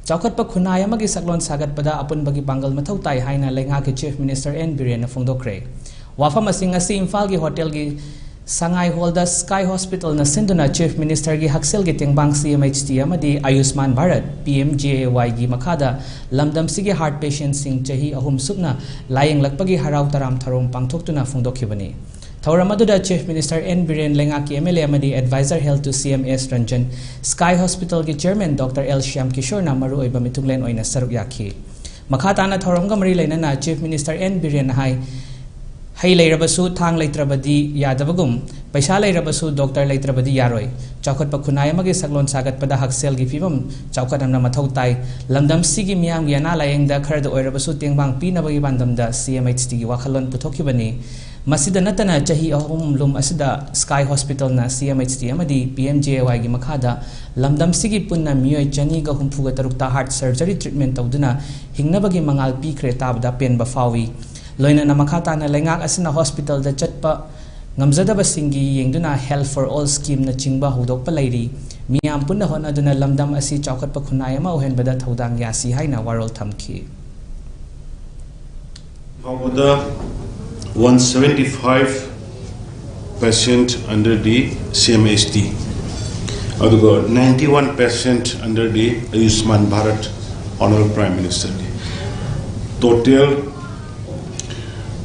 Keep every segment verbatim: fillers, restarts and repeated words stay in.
ꯆꯥꯎꯈꯠꯄ ꯈꯨꯟꯅꯥꯏ ꯑꯃꯒꯤ ꯁꯛꯂꯣꯟ ꯁꯥꯒꯠꯄꯗ ꯑꯄꯨꯟꯕꯒꯤ ꯄꯥꯡꯒꯜ ꯃꯊꯧ ꯇꯥꯏ ꯍꯥꯏꯅ ꯂꯩꯉꯥꯛꯀꯤ Chief Minister N ꯕꯤꯔꯦꯟꯅ ꯐꯣꯡꯗꯣꯛꯈ꯭ꯔꯦ꯫ ꯋꯥꯐꯝ ꯑꯁꯤ ꯉꯁꯤ ꯏꯝꯐꯥꯜꯒꯤ ꯍꯣꯇꯦꯜꯒꯤ ꯁꯉꯥꯏ ꯍꯣꯜꯗ Sky Hospitalꯅ ꯁꯤꯟꯗꯨꯅ Chief Ministerꯒꯤ ꯍꯛꯁꯦꯜꯒꯤ ꯇꯦꯡꯕꯥꯡ C M H T ꯑꯃꯗꯤ ꯑꯌꯨꯁꯃꯥꯟ Bharat P M J A Yꯒꯤ ꯃꯈꯥꯗ ꯂꯝꯗꯝꯁꯤꯒꯤ heart patientꯁꯤꯡ ꯆꯍꯤ ꯑꯍꯨꯝ ꯁꯨꯞꯅ ꯂꯥꯌꯦꯡꯂꯛꯄꯒꯤ ꯍꯔꯥꯎ ꯇꯔꯥꯝ ꯊꯧꯔꯝ ꯄꯥꯡꯊꯣꯛꯇꯨꯅ ꯐꯣꯡꯗꯣꯛꯈꯤꯕꯅꯤ꯫ ꯊꯧꯔꯝ ꯑꯗꯨꯗ Chief Minister N ꯕꯤꯔꯦꯟ, ꯂꯩꯉꯥꯛꯀꯤ M L A ꯑꯃꯗꯤ Advisor Health to C M S Ranjan, Sky Hospitalꯒꯤ Chairman Doctor L Shyam ꯀꯤꯁꯣꯔꯅ ꯃꯔꯨꯑꯣꯏꯕ ꯃꯤꯊꯨꯡꯂꯦꯟ ꯑꯣꯏꯅ ꯁꯔꯨꯛ ꯌꯥꯈꯤ꯫ ꯃꯈꯥ ꯇꯥꯅ ꯊꯧꯔꯝꯒ ꯃꯔꯤ ꯂꯩꯅꯅ Chief Minister N ꯕꯤꯔꯦꯟꯅ ꯍꯥꯏ, "ꯍꯩ ꯂꯩꯔꯕꯁꯨ ꯊꯥꯡ ꯂꯩꯇ꯭ꯔꯕꯗꯤ ꯌꯥꯗꯕꯒꯨꯝ, ꯄꯩꯁꯥ ꯂꯩꯔꯕꯁꯨ ꯗꯣꯛꯇꯔ ꯂꯩꯇ꯭ꯔꯕꯗꯤ ꯌꯥꯔꯣꯏ꯫ ꯆꯥꯎꯈꯠꯄ ꯈꯨꯟꯅꯥꯏ ꯑꯃꯒꯤ ꯁꯛꯂꯣꯟ ꯁꯥꯒꯠꯄꯗ ꯍꯛꯁꯦꯜꯒꯤ ꯐꯤꯕꯝ ꯆꯥꯎꯈꯠꯍꯟꯕ ꯃꯊꯧ ꯇꯥꯏ꯫ ꯂꯝꯗꯝꯁꯤꯒꯤ ꯃꯤꯌꯥꯝꯒꯤ ꯑꯅꯥ ꯂꯥꯌꯦꯡꯗ ꯈꯔꯗ ꯑꯣꯏꯔꯕꯁꯨ ꯇꯦꯡꯕꯥꯡ ꯄꯤꯅꯕꯒꯤ ꯄꯥꯟꯗꯝꯗ C M H Tꯒꯤ ꯋꯥꯈꯜꯂꯣꯟ ꯄꯨꯊꯣꯛꯈꯤꯕꯅꯤ꯫ ꯃꯁꯤꯗ ꯅꯠꯇꯅ ꯆꯍꯤ ꯑꯍꯨꯝ ꯂꯨꯝ ꯑꯁꯤꯗ Sky Hospitalꯅ C M H T ꯑꯃꯗꯤ P M J A Yꯒꯤ ꯃꯈꯥꯗ ꯂꯝꯗꯝꯁꯤꯒꯤ ꯄꯨꯟꯅ ꯃꯤꯑꯣꯏ ꯆꯅꯤꯒ ꯍꯨꯝꯐꯨꯒ ꯇꯔꯨꯛꯇ heart surgery treatment ꯇꯧꯗꯨꯅ ꯍꯤꯡꯅꯕꯒꯤ ꯃꯉꯥꯜ ꯄꯤꯈ꯭ꯔꯦ ꯇꯥꯕꯗ ꯄꯦꯟꯕ ꯐꯥꯎꯏ"꯫ ꯂꯣꯏꯅꯅ ꯃꯈꯥ ꯇꯥꯅ ꯂꯩꯉꯥꯛ ꯑꯁꯤꯅ hospitalꯗ ꯆꯠꯄ ꯉꯝꯖꯗꯕꯁꯤꯡꯒꯤ ꯌꯦꯡꯗꯨꯅ Health for All Schemeꯅꯆꯤꯡꯕ ꯍꯧꯗꯣꯛꯄ ꯂꯩꯔꯤ꯫ ꯃꯤꯌꯥꯝ ꯄꯨꯟꯅ ꯍꯣꯠꯅꯗꯨꯅ ꯂꯝꯗꯝ ꯑꯁꯤ ꯆꯥꯎꯈꯠꯄ ꯈꯨꯟꯅꯥꯏ ꯑꯃ ꯑꯣꯏꯍꯟꯕꯗ ꯊꯧꯗꯥꯡ ꯌꯥꯁꯤ ꯍꯥꯏꯅ ꯋꯥꯔꯣꯜ ꯊꯝꯈꯤ꯫ ꯐꯥꯎꯕꯗ one seventy five patient under the C M H T, ꯑꯗꯨꯒ ninety one patient under the Ayushman Bharat, Honorable Prime Ministerꯒꯤ total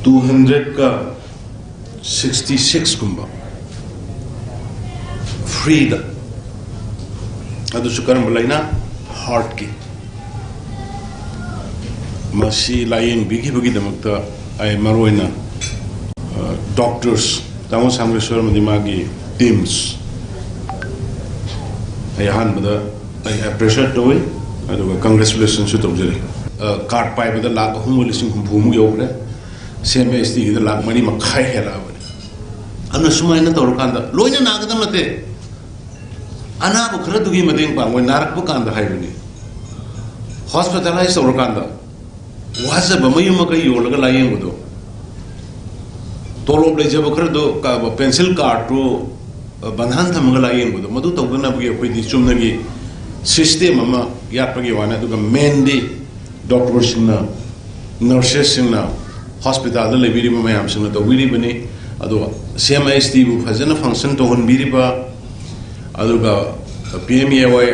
two hundred ꯀ sixty six ꯀꯨꯝꯕ freeꯗ, ꯑꯗꯨꯁꯨ ꯀꯔꯝꯕ ꯂꯥꯏꯅꯥ? Heartꯀꯤ꯫ ꯃꯁꯤ ꯂꯥꯌꯦꯡꯕꯤꯈꯤꯕꯒꯤꯗꯃꯛꯇ ꯑꯩ ꯃꯔꯨꯑꯣꯏꯅ, ꯑ, doctors ꯇꯥꯃꯣ ꯁꯥꯃꯔꯦꯁꯣꯔ ꯑꯃꯗꯤ ꯃꯥꯒꯤ teams, ꯑꯩ ꯑꯍꯥꯟꯕꯗ ꯑꯩ appreciate ꯇꯧꯏ, ꯑꯗꯨꯒ congratulationꯁꯨ ꯇꯧꯖꯔꯤ꯫ ꯑ, card ꯄꯥꯏꯕꯗ ꯂꯥꯈ ꯑꯍꯨꯝꯒ ꯂꯤꯁꯤꯡ ꯍꯨꯝꯐꯨꯃꯨꯛ ꯌꯧꯈ꯭ꯔꯦ, C M H Tꯒꯤꯗ ꯂꯥꯈ ꯃꯔꯤ ꯃꯈꯥꯏ ꯍꯦꯜꯂꯛꯑꯕꯅꯤ꯫ ꯑꯗꯨꯅ ꯁꯨꯃꯥꯏꯅ ꯇꯧꯔꯀꯥꯟꯗ ꯂꯣꯏꯅ ꯅꯥꯒꯗꯕ ꯅꯠꯇꯦ, ꯑꯅꯥꯕ ꯈꯔꯗꯨꯒꯤ ꯃꯇꯦꯡ ꯄꯥꯡꯕ, ꯅꯥꯔꯛꯄ ꯀꯥꯟꯗ ꯍꯥꯏꯕꯅꯤ꯫ Hospitalize ꯇꯧꯔꯀꯥꯟꯗ ꯋꯥꯖꯕ ꯃꯌꯨꯝ ꯃꯀꯩ ꯌꯣꯜꯂꯒ ꯂꯥꯌꯦꯡꯕꯗꯣ, ꯇꯣꯂꯣꯞ ꯂꯩꯖꯕ ꯈꯔꯗꯣ ꯀ-, pencil cardꯇꯨ, ꯑ, ꯕꯟꯙꯥꯟ ꯊꯝꯃꯒ ꯂꯥꯌꯦꯡꯕꯗꯣ, ꯃꯗꯨ ꯇꯧꯗꯅꯕꯒꯤ ꯑꯩꯈꯣꯏꯗꯤ ꯆꯨꯝꯅꯒꯤ ꯁꯤꯁꯇꯦꯝ ꯑꯃ ꯌꯥꯠꯄꯒꯤ ꯋꯥꯅꯤ꯫ ꯑꯗꯨꯒ ꯃꯦꯟꯗꯤ ꯗꯣꯛꯇꯔꯁꯤꯡꯅ, ꯅꯔꯁꯦꯁꯁꯤꯡꯅ, ꯍꯣꯁꯄꯤꯇꯥꯜꯗ ꯂꯩꯕꯤꯔꯤꯕ ꯃꯌꯥꯝꯁꯤꯡꯅ ꯇꯧꯕꯤꯔꯤꯕꯅꯤ꯫ ꯑꯗꯨꯒ ꯁꯤ ꯑꯦꯝ ꯑꯩꯆ ꯗꯤꯕꯨ ꯐꯖꯅ ꯐꯪꯁꯟ ꯇꯧꯍꯟꯕꯤꯔꯤꯕ, ꯑꯗꯨꯒ P M A Y,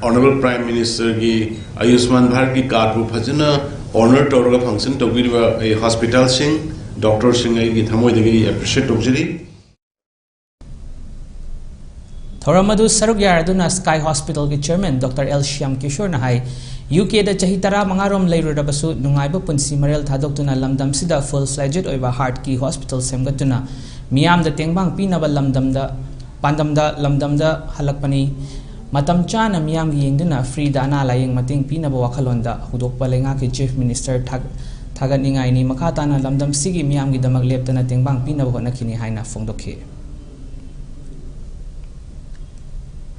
honourable prime ꯃꯤꯅꯤꯁꯇꯔꯒꯤ ꯑꯌꯨꯁꯃꯥꯟ ꯚꯥꯔꯠꯀꯤ ꯀꯥꯔꯗꯄꯨ ꯐꯖꯅ ꯑꯣꯅꯔ ꯇꯧꯔꯒ ꯐꯪꯁꯟ ꯇꯧꯕꯤꯔꯤꯕ ꯑꯩ ꯍꯣꯁꯄꯤꯇꯥꯜꯁꯤꯡ, ꯗꯣꯛꯇꯔꯁꯤꯡ ꯑꯩꯒꯤ ꯊꯃꯣꯏꯗꯒꯤ ꯑꯩ ꯑꯦꯄ꯭ꯔꯤꯁꯤꯌꯦꯠ ꯇꯧꯖꯔꯤ꯫ ꯊꯧꯔꯝ ꯑꯗꯨ ꯁꯔꯨꯛ ꯌꯥꯔꯗꯨꯅ ꯁ꯭ꯀꯥꯏ ꯍꯣꯁꯄꯤꯇꯥꯜꯒꯤ ꯆꯤꯌꯔꯃꯦꯟ ꯗꯣꯛꯇꯔ ꯑꯦꯜ ꯁ꯭ꯌꯥꯝ ꯀꯤꯁꯣꯔꯅ ꯍꯥꯏ, ꯌꯨ ꯀꯦꯗ ꯆꯍꯤ ꯇꯔꯥ ꯃꯉꯥꯔꯣꯝ ꯂꯩꯔꯨꯔꯕꯁꯨ ꯅꯨꯡꯉꯥꯏꯕ ꯄꯨꯟꯁꯤ ꯃꯔꯦꯜ ꯊꯥꯗꯣꯛꯇꯨꯅ ꯂꯝꯗꯝꯁꯤꯗ ꯐꯨꯜ ꯐ꯭ꯂꯦꯖꯦꯗ ꯑꯣꯏꯕ ꯍꯥꯔꯠꯀꯤ ꯍꯣꯁꯄꯤꯇꯥꯜ ꯁꯦꯝꯒꯠꯇꯨꯅ ꯃꯤꯌꯥꯝꯗ ꯇꯦꯡꯕꯥꯡ ꯄꯤꯅꯕ ꯂꯝꯗꯝꯗ, ꯄꯥꯟꯗꯝꯗ ꯂꯝꯗꯝꯗ ꯍꯜꯂꯛꯄꯅꯤ꯫ ꯃꯇꯝ ꯆꯥꯅ ꯃꯤꯌꯥꯝꯒꯤ ꯌꯦꯡꯗꯨꯅ ꯐ꯭ꯔꯤꯗ ꯑꯅꯥ ꯂꯥꯌꯦꯡ ꯃꯇꯦꯡ ꯄꯤꯅꯕ ꯋꯥꯈꯜꯂꯣꯟꯗ ꯍꯧꯗꯣꯛꯄ ꯂꯩꯉꯥꯛꯀꯤ ꯆꯤꯐ ꯃꯤꯅꯤꯁꯇꯔ ꯊꯥꯒ-, ꯊꯥꯒꯠꯅꯤꯡꯉꯥꯏꯅꯤ꯫ ꯃꯈꯥ ꯇꯥꯅ ꯂꯝꯗꯝꯁꯤꯒꯤ ꯃꯤꯌꯥꯝꯒꯤꯗꯃꯛ ꯂꯦꯞꯇꯅ ꯇꯦꯡꯕꯥꯡ ꯄꯤꯅꯕ ꯍꯣꯠꯅꯈꯤꯅꯤ ꯍꯥꯏꯅ ꯐꯣꯡꯗꯣꯛꯈꯤ꯫